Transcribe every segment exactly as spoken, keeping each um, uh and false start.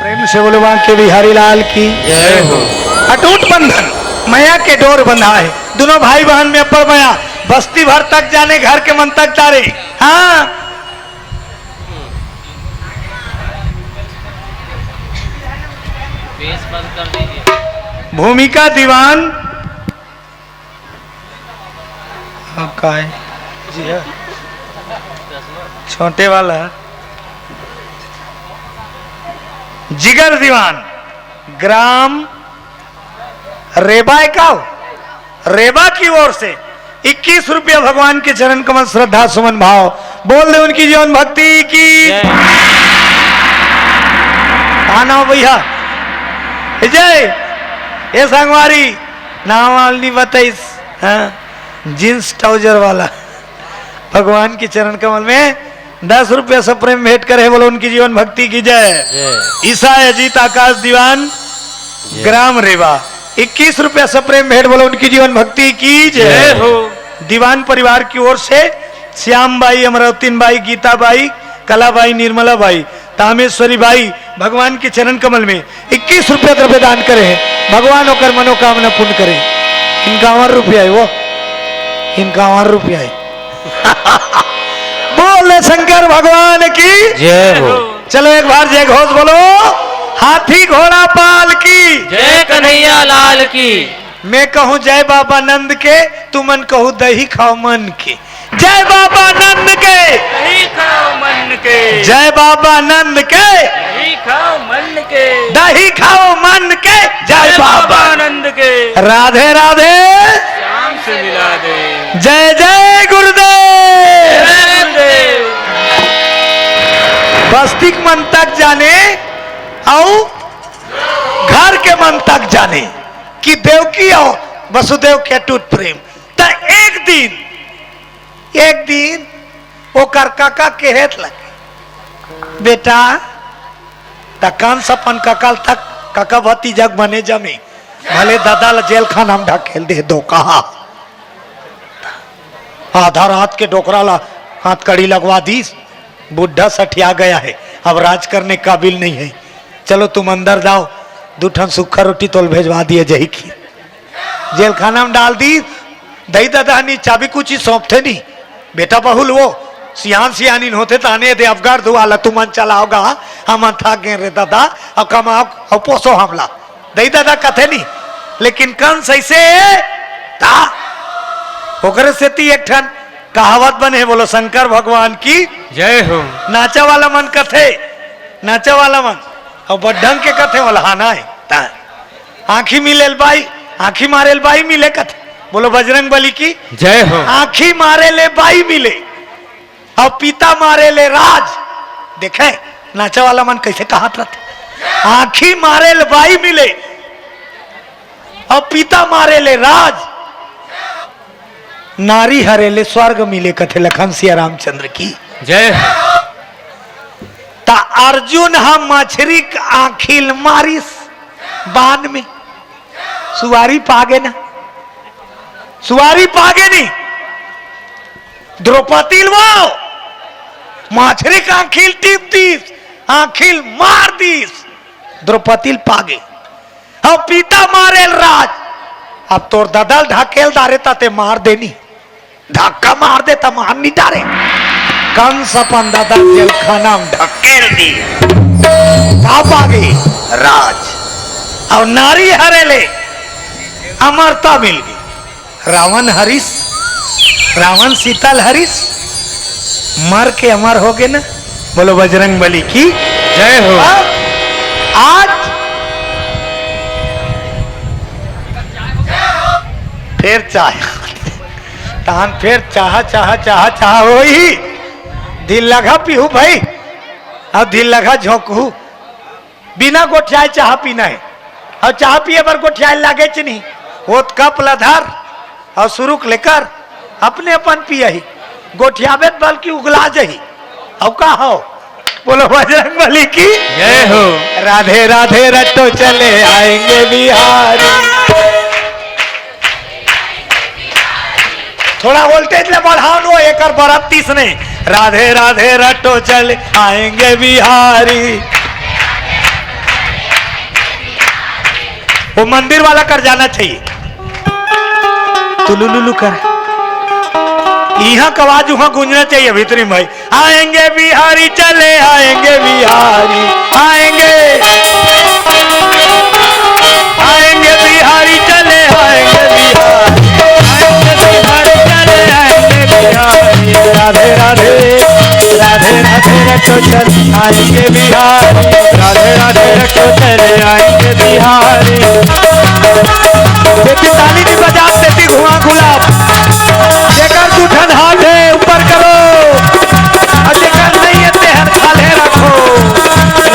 प्रेम से बोलो बांके बिहारी लाल की। जय हो। अटूट बंधन मया के डोर बंधा है, दोनों भाई बहन में अब्बड़ मया। बस्ती भर तक जाने, घर के मन तक डारे। हाँ। भूमिका दीवान। हाँ, काय? जी हाँ। छोटे वाला। जिगर दीवान, ग्राम रेबा है का? रेबा की ओर से इक्कीस रुपया भगवान के चरण कमल, श्रद्धा सुमन भाव। बोल दे उनकी जीवन भक्ति की। जय। आना भैया। जय। ये संगवारी नाम वाल नहीं बताइस। हाँ, जींस ट्राउजर वाला भगवान के चरण कमल में दस रुपया से प्रेम भेंट करे, बोलो उनकी जीवन भक्ति की जय। जय। ईसा अजीत आकाश दीवान, जय। ग्राम रेवा, इक्कीस रुपया से प्रेम भेंट, बोलो उनकी जीवन भक्ति की जय। जय हो। दीवान परिवार की ओर से श्याम बाई, अमरावतीन बाई, गीता बाई, कला बाई, निर्मला बाई, तामेश्वरी बाई भगवान के चरण कमल में इक्कीस रुपया द्रव्य दान करे हैं। भगवान ओकर मनोकामना पूर्ण करे। इनकावन रुपया है वो, इनकावन रुपया है। बोले शंकर भगवान की। जय हो। चलो एक बार जय घोष बोलो। हाथी घोड़ा पाल की। जय कन्हैया लाल की। मैं कहूँ जय बाबा नंद के, तुमन कहू दही खाओ मन के। जय बाबा नंद के। दही खाओ मन के। जय बाबा नंद के। दही खाओ मन के। दही खाओ मन के। जय जय बाबा बाबा नंद के। राधे राधे। श्याम से मिला दे। जय जय गुरुदेव। जय गुरुदेव। बस्ती के मन तक जाने अउ घर के मन तक जाने कि देवकी अउ वसुदेव के अटूट प्रेम। त एक दिन, एक दिन ओकर कका केहेत लगे, "बेटा, त कन सपन कका तक, कका भतीजा के बने जमे, भले ददा ल जेल खाना में ढकेल दे दो कहा।" आधा रात के डोकरा ला हथकड़ी लगवा दीस, बुढ़ा सठिया गया है, अब राज करने काबिल नहीं है। चलो तुम अंदर जाओ, दू ठन सूखा रोटी तोल भेजवा दिए जही की। जेलखाना में डाल दी। दई ददा नी चाबी कुची सौंपथे नी। बेटा बहुल वो सियान सियानिन होथे ताने दे अफगार दुआ ला तुमन चलाओगा, हमन थक गए रे ददा, अब कमाओ, अब पोसो हमला। दई ददा कथे नी, लेकिन कंस ऐसे ता। ओकरे सेती एक ठन कहावत बने हे, बोलो शंकर भगवान की। जय हो। नाचा वाला मन कथे, नाचा वाला मन, अब बड़ ढंग के कथे वाला, हाँ ना है, ता। आँखी मिले ले बाई, आँखी मारे ले बाई मिले कथे। बोलो बजरंग बली की। जय हो। आँखी मारे ले बाई मिले, अब पीता मारे ले राज। देखे, नाचा वाला मन कैसे कहत रहथे, आँखी मारे ले बाई मिले, अब पीता मारे ले राज, नारी हरे ले स्वर्ग मिले, कथे लखन सिया रामचंद्र की। जय हो। त अर्जुन ह मछरी के आँखी ल मारिस बान में, सुवारी पागे ना, सुवारी पागे नी। द्रौपदी ल वो मछरी के आँखी ल टीप दीस, आँखी ल मार दीस, द्रौपदी ल पागे। अब पीता मारे ल राज, अब तोर ददा ल ढकेल डारे त ते मार देनी, धक्का मार दे त मार नी डारे। कंस अपन ददा ल जेलखाना में ढकेल दी, का पागे राज, अब नारी हरे ले अमरता मिल गई। रावण हरिस, रावण सीता ल हरिस, मर के अमर हो गे ना। बोलो बजरंग बली की। जय हो। हाँ? आज फेर चाह, तहन फेर चाह, चाह, चाह, चाह होही। दिल लगा पीहू भाई, अब दिल लगा झोंकहू। बिना गोठियाए चाह पीना है। अउ चाह पिए बर गोठियाए लागेच नहीं। वो कप ला धर अउ सुरुक ले कर अपने अपन पियही। गोठियाबे त बल्कि उगला जही। अउ का हो? बोलो बजरंग बली की। जय हो। राधे राधे रट्टो चले आएंगे बिहारी। थोड़ा वोल्टेज ले बढ़ाओ नो, एकर बरत तीस ने। राधे राधे रट्टो चले आएंगे बिहारी। वो मंदिर वाला कर जाना चाहिए। तुलुलुलु कर। यहाँ का आवाज वहां गूंजना चाहिए भीतरी में भाई। आएंगे बिहारी चले आएंगे बिहारी। आएंगे, आएंगे बिहारी चले आएंगे बिहारी। आएंगे बिहारी चले आएंगे बिहारी। राधे राधे, राधे राधे रखो चले आएंगे बिहारी। राधे राधे रखो चले आएंगे बिहारी। बेटी ताली भी बजा, बेटी धुआं गुलाब। जेकर दू ठन हाथ हे, ऊपर करो। अउ जेकर नइ हे, तेहर खाल्हे रखो।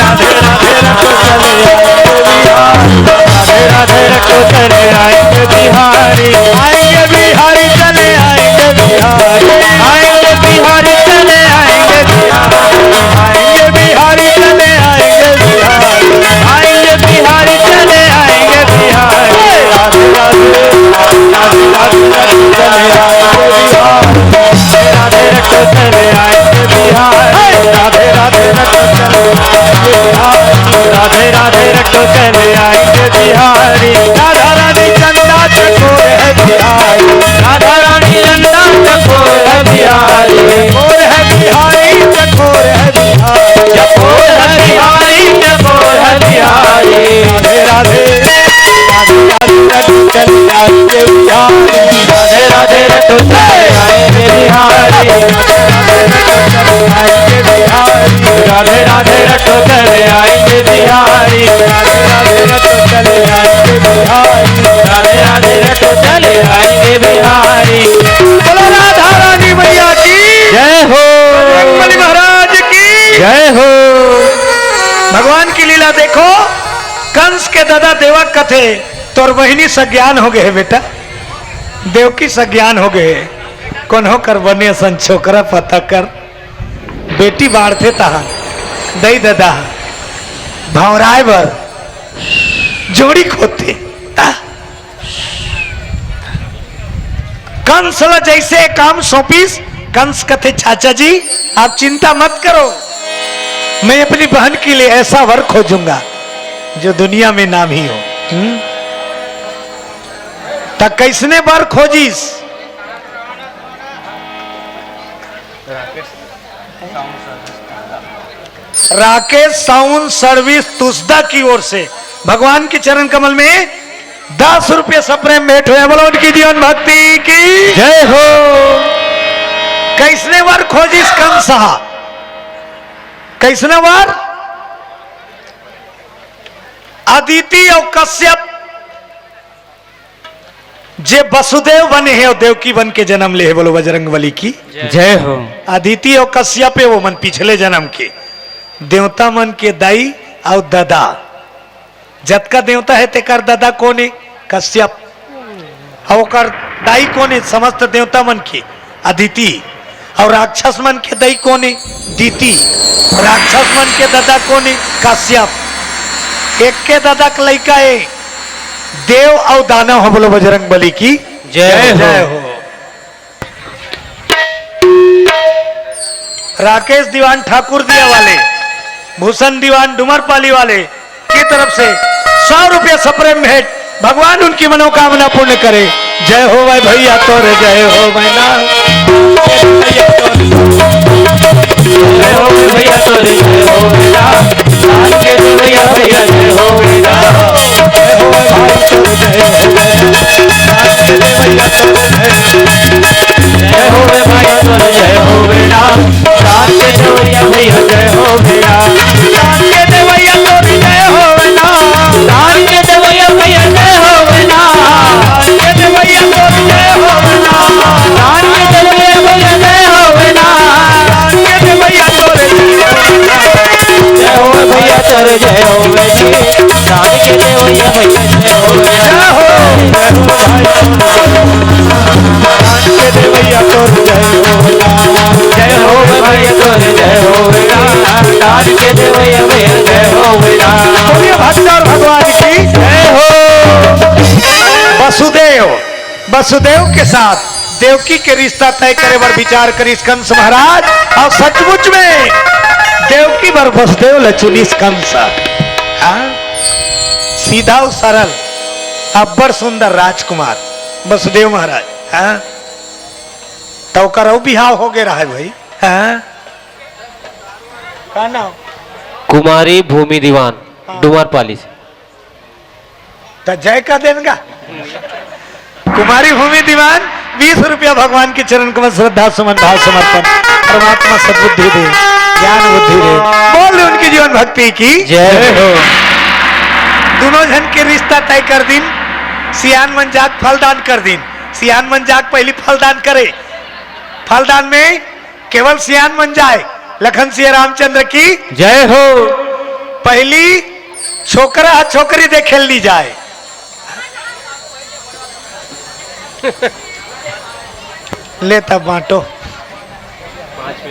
राधे राधे रखो चले आएंगे बिहारी। राधे राधे रखो चले आएंगे बिहारी। आएंगे बिहारी चले आएंगे बिहारी। आएंगे बिहारी चले आएंगे बिहारी। आएंगे बिहारी चले आएंगे बिहारी। आएंगे बिहारी चले आएंगे बिहारी। राधे राधे, राधे राधे रखो चले आएंगे बिहारी। राधे राधे रखो चले आएंगे बिहारी। राधे राधे रखो चले आएंगे बिहारी। राधे राधे रखो चले आएंगे बिहारी। राधा रानी चंदा चकोर है बिहारी। राधा रानी चंदा चकोर है बिहारी। चकोर है बिहारी, चकोर है बिहारी। चकोर है बिहारी, चकोर है बिहारी। राधे राधे, राधे राधे रखो चले आएंगे बिहारी। राधे राधे रखो चले आएंगे बिहारी। राधे राधे रखो चले आएंगे बिहारी। राधे राधे रखो चले आएंगे बिहारी। राधे राधे रखो चले आएंगे बिहारी। बोलो राधा रानी मैया की जय हो। बजरंगबली महाराज की जय हो। भगवान की लीला देखो, कंस के ददा देवक कथे, तोर बहिनी सज्ञान हो गए हे बेटा, देवकी सज्ञान हो गए हे। कोनो कर बने असन छोकरा पता कर, बेटी बाढ़थे तहां, दई ददा भंवराय बर जोड़ी खोदथे। आ? कंस ला जैसे काम सौंपिस, कंस कथे, "चाचा जी, आप चिंता मत करो, मैं अपनी बहन के लिए ऐसा वर खोजूंगा जो दुनिया में नाम ही हो।" हम्म? त कैसने वर खोजिस? राकेश साउंड सर्विस तुसदा की ओर से भगवान के चरण कमल में दस रुपये सप्रेम भेंट होय। बोलो उनकी जीवन भक्ति की जय हो। कैसने वर खोजिस कंस हा? कैसने वर? अदिति अउ कश्यप जे वसुदेव बने हे अउ देवकी बन के जन्म ले हे, बोलो बजरंग बली की जय हो। अदिति अउ कश्यप हे, वो मन पिछले जन्म के देवता मन के दाई अउ ददा। जतका देवता हे तेकर ददा कोन हे? कश्यप। अउ ओकर दाई कोन हे? समस्त देवता मन के अदिति। अउ राक्षस मन के दाई कोन हे? दिति। राक्षस मन के ददा कोन हे? कश्यप। एक के ददा के लइका हे देव अउ दानव ह। बोलो बजरंग बली की जय हो। जय हो। राकेश दीवान ठाकुर दिया वाले, भूषण दीवान डुमरपाली वाले की तरफ से सौ रुपया सप्रेम भेंट। भगवान उनकी मनोकामना पूर्ण करे। जय हो भाई भैया तोरे, जय हो मैना। जय हो भैया तोरे, जय हो मैना। लाल के देवैया भैया जय हो मैना। जय हो भाई तोरे, जय हो मैना। लाल के देवैया तोरे, जय हो। जय हो रे भाई तोर जय हो बेटा, राम के देवैया भैया जय हो बेटा। राम के देवैया तोर जय हो बेटा, राम के देवैया भैया जय हो बेटा। राम के देवैया तोर जय हो बेटा, राम के देवैया भैया जय हो बेटा। राम के देवैया तोर जय हो बेटा। जय हो भैया तोर जय हो बेटी, राम के देवैया भैया जय हो बेटा। जय हो। जय हो भाई। जय हो भैया तोर जय हो बेटा। जय हो भैया तोर जय हो बेटा। राम के देवैया भैया जय हो बेटा। बोलिए भक्तों भगवान की जय हो। वसुदेव, वसुदेव के साथ देवकी के रिश्ता तय करे बर विचार करिस कंस महाराज, अउ सचमुच में देवकी बर वसुदेव ल चुनिस कंस। हाँ? सीधा अउ सरल। अब्बड़ सुंदर राजकुमार वसुदेव महाराज, हाँ? त ओकर अउ बिहाव हो गे रहय भाई, हाँ? का नाम? कुमारी भूमि दीवान, हाँ। डुमरपाली से। त जय का देन गा। कुमारी भूमि दीवान, बीस रुपया भगवान के चरण कमल, श्रद्धा सुमन, भाव समर्पण। परमात्मा सद्बुद्धि दे, ज्ञान बुद्धि दे। बोल दे उनकी जीवन भक्ति की जय हो। दोनों झन के रिश्ता तय कर दिन, सियान मन जाके फलदान कर दिन। सियान मन जाके पहली फलदान करे। फलदान में केवल सियान मन जाए। लखन सिया रामचंद्र की जय हो। पहली छोकरा ह छोकरी देखे ल नी जाए। ले तब बांटो,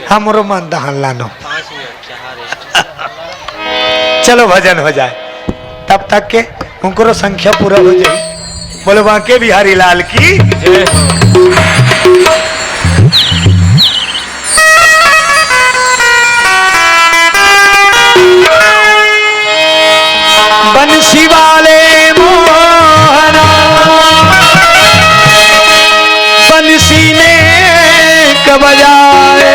हमरो मन दहन लानो। चलो भजन हो जाए, तब तक के उनकरो संख्या पूरा हो जाए। बोलो बांके बिहारी लाल की। बंसी वाले मोहना, बंसी ने क बजाए,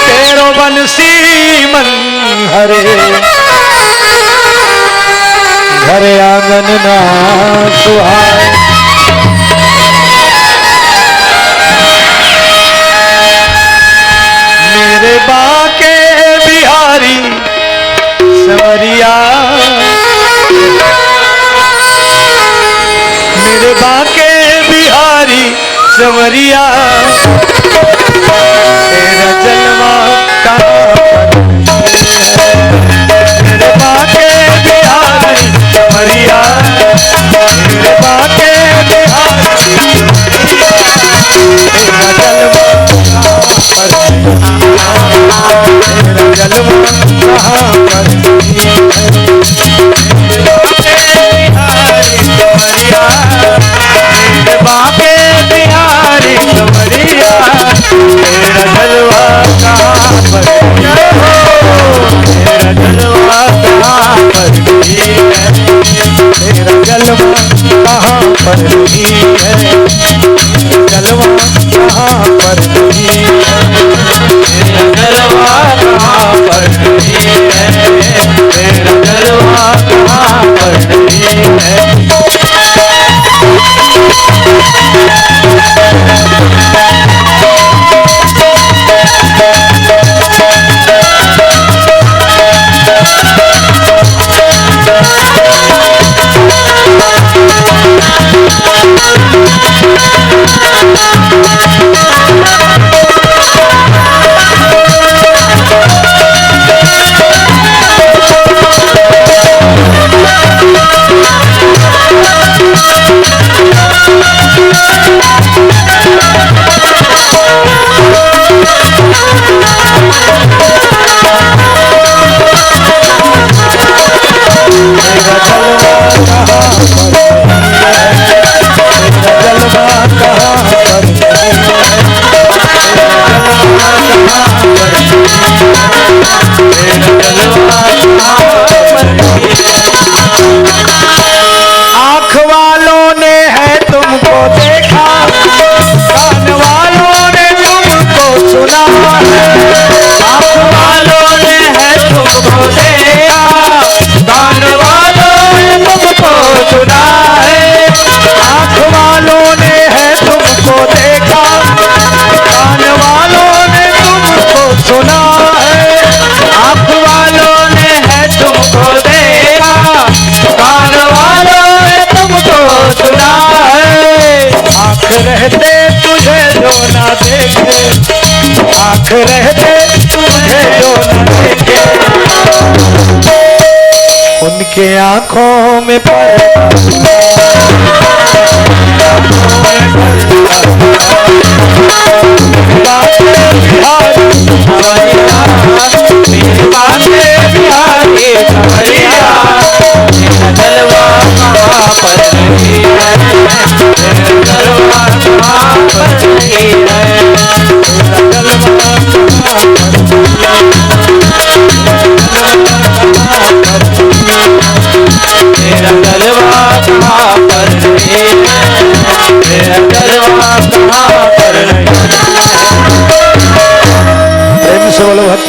तेरो बंसी मन हरे, घर आंगन ना सुहाए। मेरे बांके बिहारी संवरिया, मेरे बांके बिहारी संवरिया, तेरा जलवा कहाँ पर है? मेरे बांके बिहारी संवरिया, मेरे बांके बिहारी संवरिया, तेरा जलवा कहाँ पर है? तेरा जलवा कहाँ पर है? बांके बिहारी संवरिया, तेरा जलवा कहाँ पर है? तेरा जलवा कहाँ पर है? तेरा जलवा कहाँ पर है? जलवा कहाँ पर नहीं है? तेरा जलवा कहाँ पर नहीं है? तेरा जलवा कहाँ पर नहीं है? आँख वालों ने है तुमको देखा, कान वालों ने तुमको सुना है। आँख वालों ने है तुमको देखा, कान वालों ने तुमको सुना है। आँख वालों ने है तुमको देखा, कान वालों ने तुमको सुना है। आँख वालों ने है तुमको देखा, कान वालों ने तुमको सुना है। आँख रहते तुझे जो ना देखे, आँख रहते तुझे जो ना देखे, उनके आँखों में पर्दा।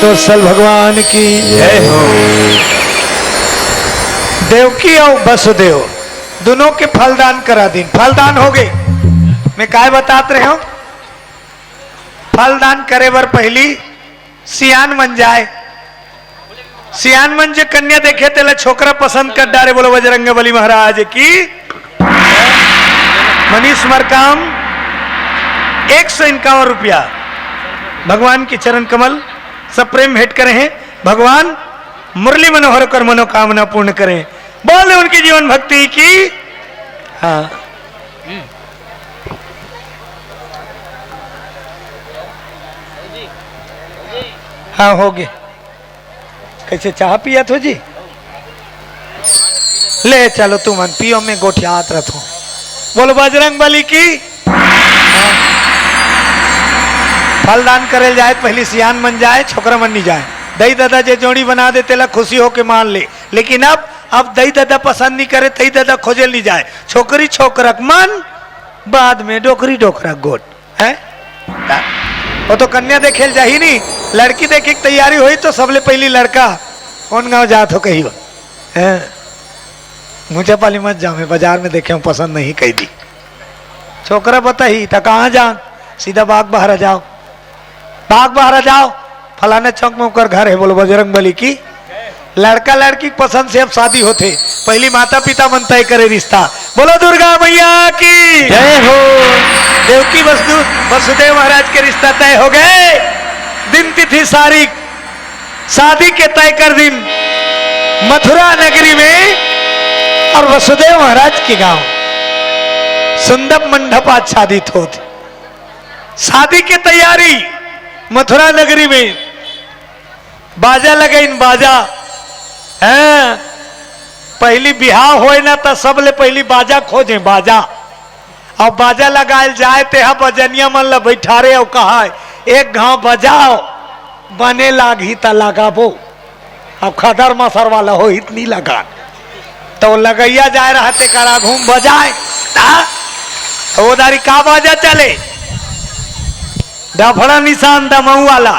तो सल भगवान की जय हो। देवकी अउ वसुदेव दोनों के फलदान करा दिन, फलदान हो गए। मैं काय बतात रहे हूं, फलदान करे बर पहली सियान मन जाए, सियान मन जे कन्या देखे तेला छोकरा पसंद कर डारे। बोलो बजरंग बली महाराज की। मनीष मरकाम एक सौ इक्यावन रुपया भगवान के चरण कमल सब प्रेम भेंट करे हैं। भगवान मुरली मनोहर कर मनोकामना पूर्ण करें। बोले उनकी जीवन भक्ति की। हाँ, हाँ, हो गए। कैसे चाह पिया थो जी? ले चलो तुमन पियो, मैं गोठियात रथो। बोलो बजरंग बली की। फलदान करे जाए, पहली सियान मन जाए, छोकरा मन नहीं जाए। दई ददा जे जोड़ी बना दे तेला खुशी होके मान ले। लेकिन अब अब दई ददा पसंद नहीं करे, तई ददा खोजे नहीं जाए। छोकरी छोकरक मन, बाद में डोकरी डोकरा गोट है। वो तो कन्या देखे जाही नहीं, लड़की देखे के तैयारी हुई तो सबले पहली लड़का कौन गांव जात हो कही हो। हैं? मुझे पाली मत जाओ, मैं बाजार में देखे हूँ, पसंद नहीं कही दी। छोकरा बताही त कहाँ जान, सीधा बाग बहरा जाओ, बाग बहरा जाओ, फलाना चौक में ओकर घर है। बोलो बजरंग बली की। लड़का लड़की के पसंद से अब शादी होथे, पहली माता पिता मन तय करे रिश्ता। बोलो दुर्गा मैया की। जय हो। देवकी वसु वसुदेव महाराज के रिश्ता तय हो गए। दिन तिथि सारी शादी के तय कर दिन मथुरा नगरी में और वसुदेव महाराज के गांव सुंदर मंडप आच्छादित होत। शादी के तैयारी मथुरा नगरी में बाजा लगइन बाजा। हैं, पहली बिहाव होए ना त सबले पहली बाजा खोजे बाजा। अब बाजा लगायल जाए तेहा बजनिया मन ल बैठारे अउ कहा एक घाव बजाओ, बने लागही त लगाबो। अब खदर मसर वाला होही त नी लगान। तो लगैया जाए रहा तेकर आघू म बजाए। हाँ? तो ओ दारी का बाजा चले? डफड़ा निशान दमऊ वाला।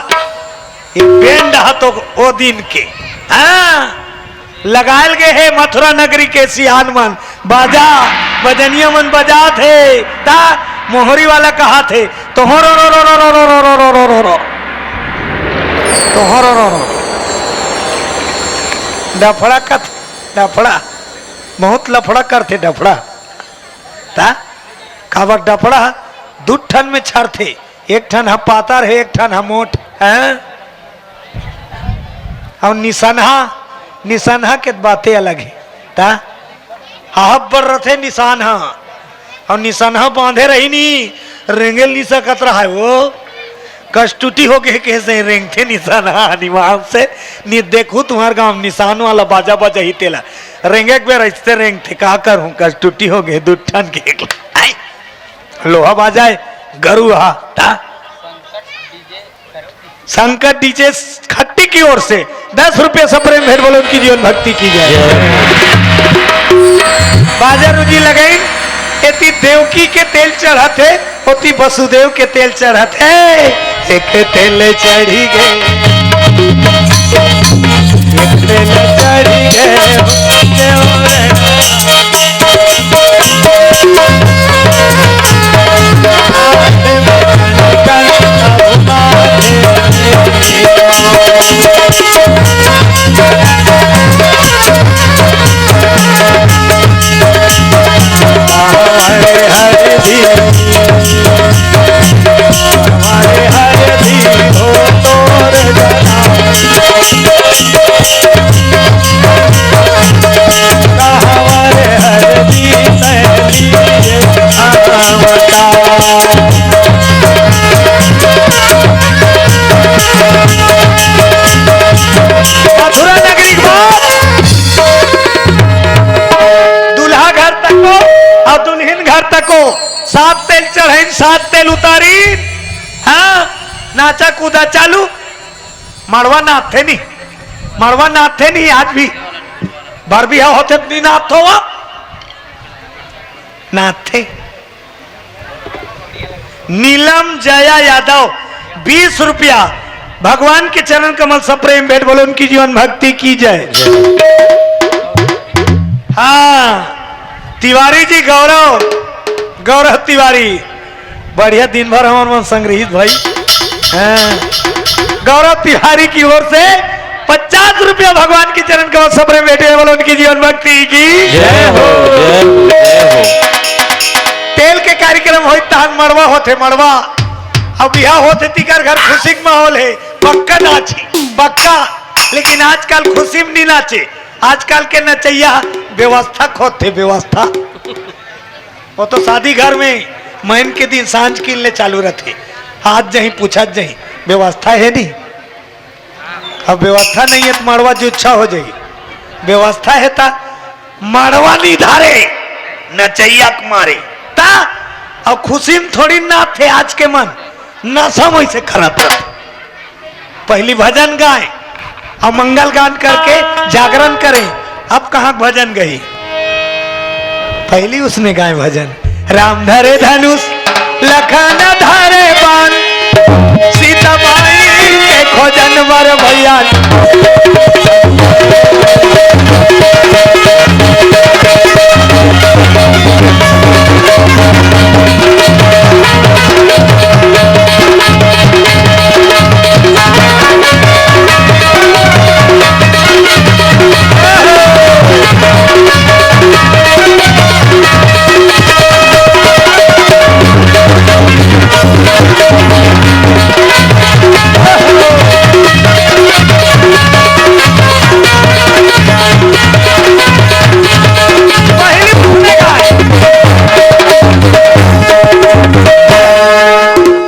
ये बैंड ह तो ओ दिन के। हाँ? लगायल गे हे मथुरा नगरी के सियान मन। बाजा, बजनिया मन बजात हे। ता मोहरी वाला कहात हे, तोहरो रो रो रो रो रो रो रो रो रो रो। तोहरो रो रो। डफड़ा कथ, डफड़ा। बहुत लफड़ा करथे डफड़ा। ता काबर डफड़ा दू ठन में छरथे, एक ठन ह पातर हे, एक ठन ह मोट, हैं? अउ निसनहा, निसनहा के बाते अलग हे। ता आहब बर रथे निसनहा, अउ निसनहा बांधे रही नी, रेंगे ल नी सकत रहा हे वो। कस टूटी हो गे, कइसे रेंगथे निसनहा हनुमान से। नी देखू तुम्हर गांव निसान वाला बाजा बजाही तेला। रेंगे के बेर अइसे रेंगथे, का करूं, कस टूटी हो गे, दू ठन के एक। आई, लोहा बाजा हे, गरू हा, ता? संकट डीजे खट्टी की ओर से दस रुपये से प्रेम भेंट, बोलो उनकी जीवन भक्ति की जय। बाजा रुजी लगाइन, एती देवकी के तेल चढ़त हे, ओती वसुदेव के तेल चढ़त हे। एक तेल चढ़ी गे, एक तेल चढ़ी गे, देव रे। मथुरा नगरी के बात। दूल्हा घर तको अउ दुल्हिन घर तको सात तेल चढ़इन, सात तेल उतारिन। हाँ, नाचा कूदा चालू। मड़वा नाथे नी, मड़वा नाथे नी, आज भी बर बिहा होथे त नी नाथो वा। नाथे। नीलम जया यादव, बीस रुपया। भगवान के चरण कमल सप्रेम भेंट, बोलो उनकी जीवन भक्ति की जय। हाँ, तिवारी जी, गौरव, गौरव तिवारी, बढ़िया दिन भर हमर मन संग्रहित भाई। हाँ, गौरव तिवारी की ओर से पचास रुपया भगवान के चरण कमल सप्रेम भेंट हे, बोलो उनकी जीवन भक्ति की। जय हो, जय हो, जय हो। तेल के कार्यक्रम होई तहन मड़वा होथे, मड़वा। अब बिहा होथे तिकर घर खुशी के माहौल हे, पक्का नाची, पक्का। लेकिन आजकल खुशी में नहीं नाचे, आजकल के नचैया व्यवस्था खोजथे, व्यवस्था। वो तो शादी घर में महीन के दिन सांझ किन ले चालू रहथे, आज जही पूछत जही, व्यवस्था हे नहीं। अब व्यवस्था नहीं हे तो मड़वा जुच्छा हो जाई, व्यवस्था हे ता मड़वा नहीं धारे, नचैया के मारे। ता अब खुशी में थोड़ी नाचथे आज के मन, नशा में से खराब रहथे। पहली भजन गाए और मंगल गान करके जागरण करें। अब कहाँ भजन गई? पहली उसने गाए भजन, राम धरे धनुष, लखन धरे बाण, सीता माई के खोजन बर भैया।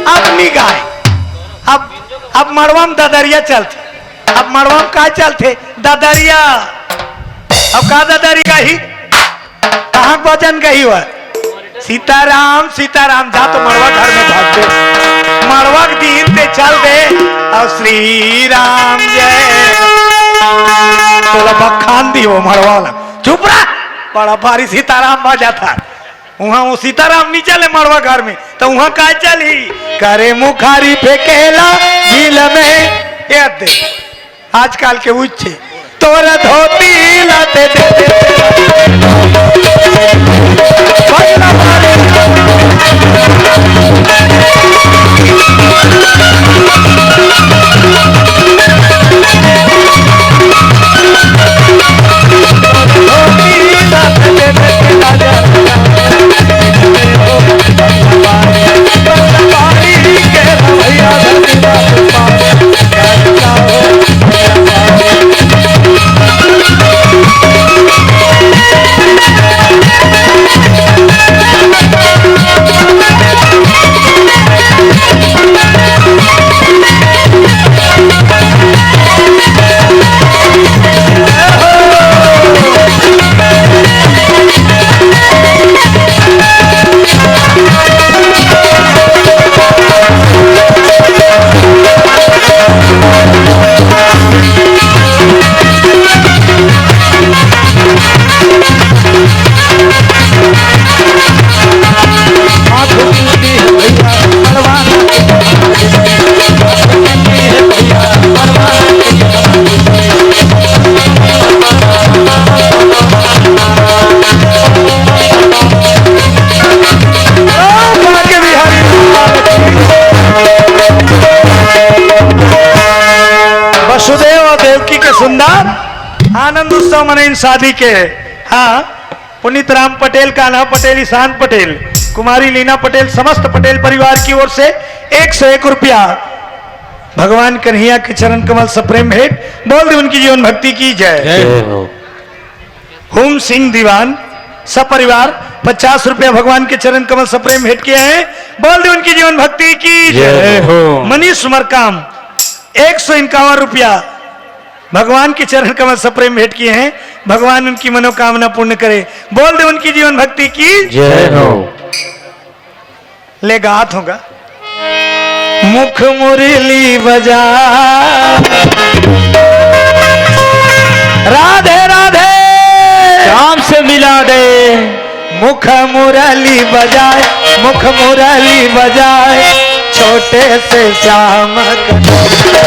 अब नहीं गाए। अब, अब मड़वा में ददरिया चलथे। अब मड़वा में का चलथे? ददरिया। अब का ददरिया ही? कहाँ भजन गई हुआ? सीताराम, सीताराम, जा तो मड़वा घर में भाग दे। मड़वा के दिन ते चल दे। और श्री राम जय। तोला बखान दी वो मड़वा वाला। चुप रह। बड़ा भारी सीताराम बाजा था। उहाँ वो सीताराम नहीं चले मड़वा घर में, तो उहाँ का चलही? करे मुखारी फेंकेला झील में। ये दे, आजकल के उच्छे, तोरा धोती लाते दे दे। वसुदेव और देवकी के सुंदर आनंद उत्सव मनइन शादी के। हाँ, पुनीत राम पटेल, कान्हा पटेल, ईशान पटेल, कुमारी लीना पटेल, समस्त पटेल परिवार की ओर से एक सौ एक रुपया भगवान कन्हैया के चरण कमल सप्रेम भेंट। बोल दे उनकी जीवन भक्ति की जय। जय हो। हुम सिंह दीवान सपरिवार पचास रुपया भगवान के चरण कमल सप्रेम भेंट किए हैं। बोल दे उनकी जीवन भक्ति की जय। जय हो। मनीष मरकाम एक सौ इक्यावन रुपया भगवान के चरण कमल सप्रेम भेंट किए हैं। भगवान उनकी मनोकामना पूर्ण करे। बोल दे उनकी जीवन भक्ति की जय हो। ले गात होगा। मुख मुरली बजा। राधे राधे। शाम से मिला दे। मुख मुरली बजाए, मुख मुरली बजाए। छोटे से श्याम कन्हैया।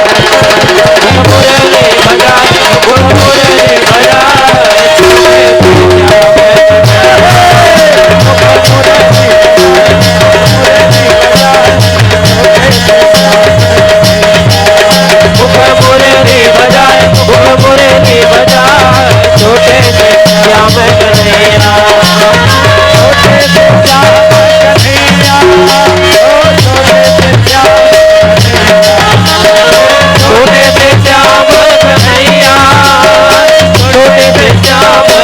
मुरली बजाए, मुरली बजाए, छोटे से श्याम कन्हैया। मुरली बजाए, मुरली बजाए, छोटे से श्याम कन्हैया। मुरली बजाए, मुरली बजाए, छोटे से श्याम कन्हैया। छोटे से श्याम कन्हैया, ओ छोटे से श्याम कन्हैया। छोटे से श्याम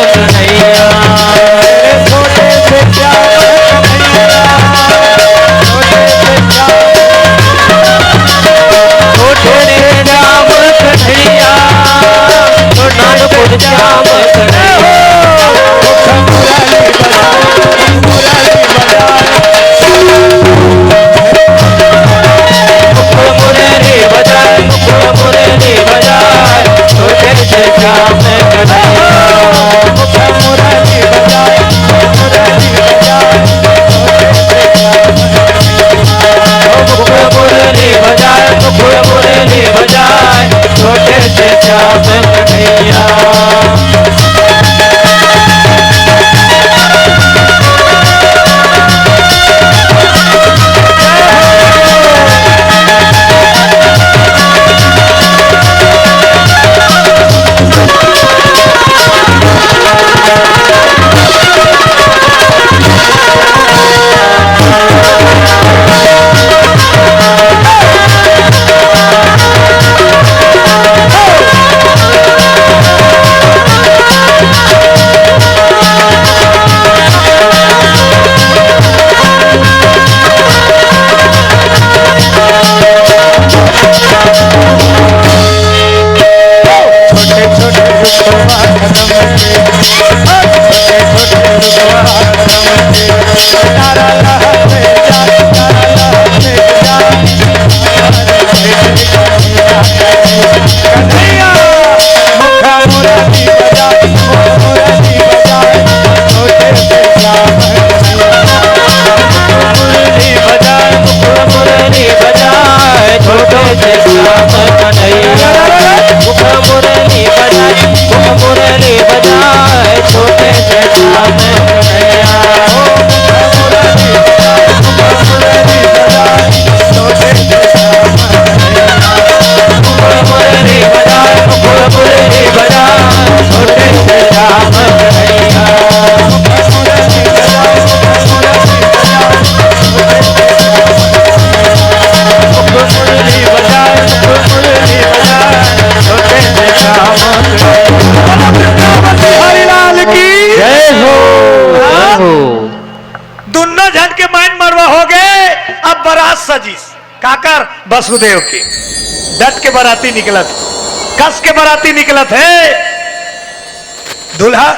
कन्हैया, छोटे से श्याम कन्हैया। छोटे से श्याम कन्हैया, छोटे से श्याम, छोटे से श्याम कन्हैया, नानपुर श्याम कन्हैया। मुरली बजाए, मुरली बजाए। मुरली बजाए, मुरली बजाए, छोटे से श्याम कन्हैया। मुरली बजाए, मुरली बजाए, छोटे से श्याम कन्हैया। मुरली बजाए, मुरली बजाए, छोटे से श्याम कन्हैया। दुनों झन के माइन मरवा हो गे। अब बरात सजिस काकर? वसुदेव के। डट के बराती निकलत, कस के बराती निकलत हे। दूल्हा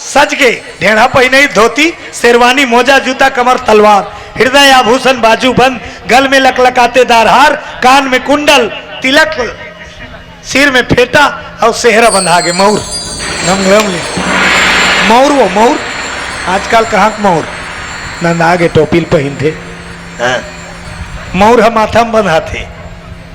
सज के ढेढ़ा पहिने, धोती, शेरवानी, मोजा, जूता, कमर, तलवार, हृदय आभूषण, बाजू बंद, गल में लकलकातेदार हार, कान में कुंडल, तिलक, सिर में फेटा अउ सेहरा बंधा गे, मऊर। गम गम ले। मऊर वो, मऊर। आजकल कहाँ के मऊर? नंदा गे टोपी ल पहिनथे। हाँ। मऊर ह माथा में बंधाथे,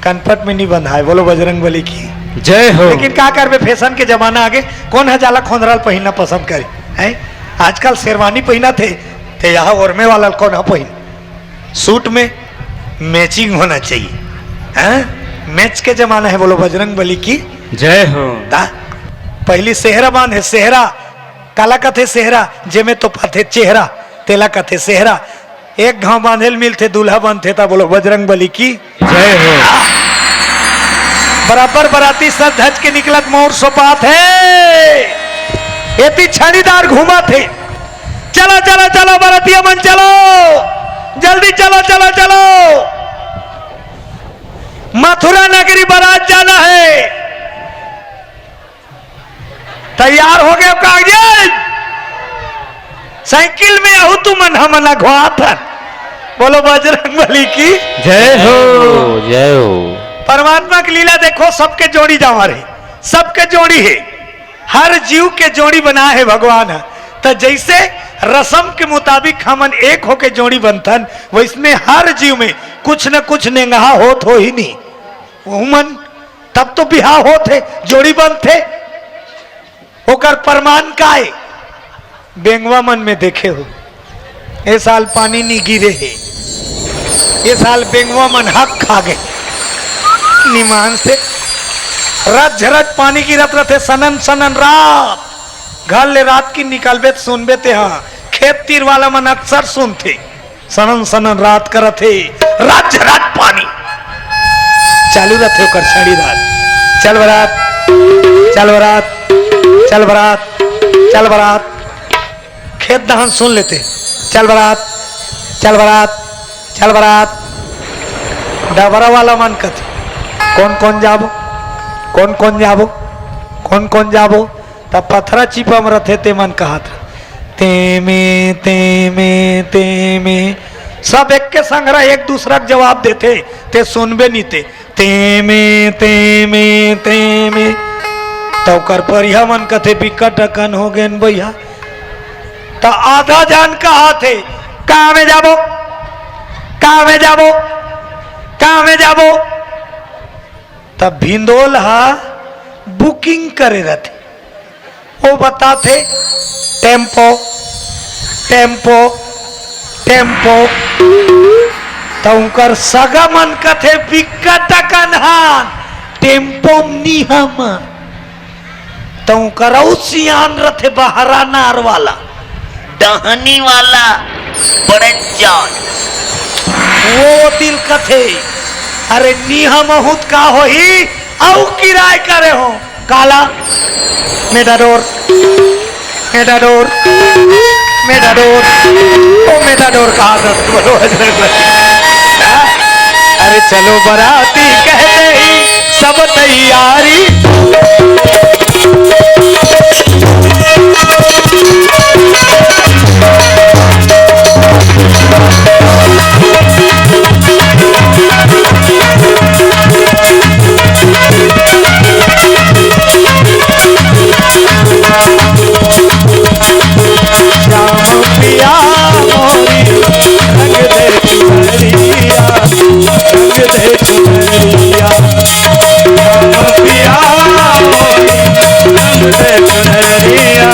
कनपट में नहीं बंधाय। बोलो बजरंग बली की जय हो। लेकिन का करबे, फैशन के जमाना आगे, कोन ह जाला खोंदरा ल पहिनना पसंद करे? हैं? आजकल शेरवानी पहिनथे, ते यहाँ ओरमे वाला ल कोन ह पहिन? सूट में मैचिंग होना चाहिए, हैं? मैच के जमाना है। बोलो बजरंग बली की जय हो। ता पहली सेहरा बांधे, सेहरा काला कथे, सेहरा जेमे तो पाथे चेहरा, तेला कथे सेहरा। एक घाव बांधे ल मिलथे, दूल्हा बनथे, ता बोलो बजरंग बली की जय हो। बराबर बराती सज धज के निकलत मऊर सोपात हे, एती छड़ीदार घूमत हे। चलो, चलो, चलो, बरतिया मन चलो, जल्दी चलो, चलो, चलो, मथुरा नगरी बरात जाना है। तैयार हो गए कागजात? साइकिल में आहू तुमन, हमन अघवात हन। बोलो बजरंग बली की जय हो। जय हो। परमात्मा की लीला देखो, सबके जोड़ी जावा रहे, सबके जोड़ी है। हर जीव के जोड़ी बनाए हे भगवान ह। त जैसे रसम के मुताबिक हमन एक होके जोड़ी बनथन, वैसने हर जीव में कुछ न कुछ नेंगहा होत होही नी। ओहू मन तब तो बिहाव होत हे, जोड़ी बनथे। ओकर प्रमाण का हे? बेंगवा मन में देखे हो, ए साल पानी नी गिरे हे, ए साल बेंगवा मन हक खा गे निमान से। रज रज पानी गिरत रथे, सनन सनन रात। घर ले रात की निकलबे त सुनबे ते, हाँ, खेत तीर वाला मन अक्सर सुनथे। सनन सनन रात करत हे, रज रज पानी चालू रथे ओकर छड़ी रात। चल बरात, चल बरात, चल बरात, चल बरात। खेत दहन सुन लेते, चल बरात, चल बरात, चल बरात। डबरा वाला मन कथे, "कौन कौन जाबो, कौन कौन जाबो, कौन कौन जाबो?" त पथरा चिपा म रथे ते मन कहत रहे, "तेमे, तेमे, तेमे।" सब एक के संग रह, एक दूसरा के जवाब देथे, ते सुनबे नी ते, "तेमे, तेमे, तेमे।" त ओकर परिहा मन कथे, "बिकट अकन हो गेन भैया।" त आधा जान कहत हे, "का में जाबो, का में जाबो, का में जाबो?" त भिंदोल ह booking करे रथे। ओ बताथे, "टेम्पो, टेम्पो, टेम्पो।" त उंकर सगा मन कथे, "बिकट अकन हन, टेम्पो म नी हमन।" त उंकर अउ सियान रथे बहरा नार वाला, डहनी वाला, बड़े जान। वो दिल कथे, "अरे नी हमहूं त का होही, अउ किराय करे हो।" काला, मेटाडोर, मेटाडोर, मेटाडोर, ओ मेटाडोर कहा था, बोलो बजरंग बली। अरे चलो बराती कहते ही सब तैयारी। श्याम पिया मोरी रंग दे चुनरिया, रंग दे चुनरिया। श्याम पिया मोरी रंग दे चुनरिया,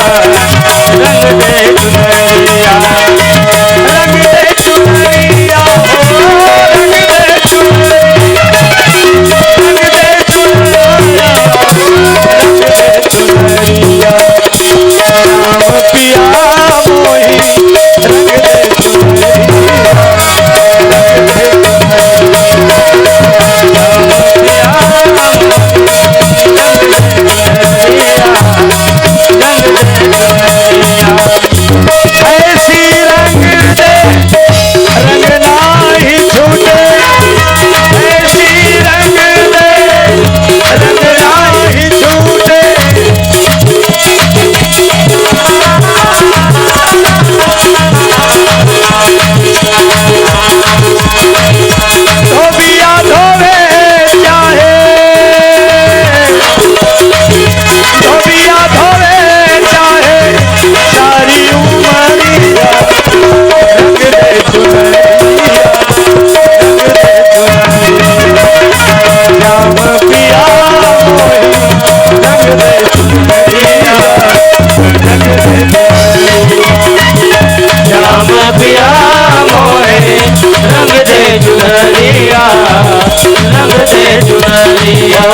रंग दे चुनरिया, रंग दे चुनरिया हो, रंग दे चुनरिया, रंग दे चुनरिया, रंग दे चुनरिया। श्याम पिया मोही रंग दे चुनरिया, रंग दे चुनरिया। श्याम पिया मोही रंग दे चुनरिया, रंग दे चुनरिया। ऐसी रंग दे रंग नाही छूटे, ऐसी रंग दे रंग नाही छूटे। धोबिया धोवे चाहे, धोबिया धोवे चाहे सारी उमरिया, रंग दे चुनरिया, रंग दे चुनरिया। श्याम पिया मोही रंग दे चुनरिया, रंग दे चुनरिया। श्याम पिया मोही रंग दे चुनरिया, रंग दे चुनरिया।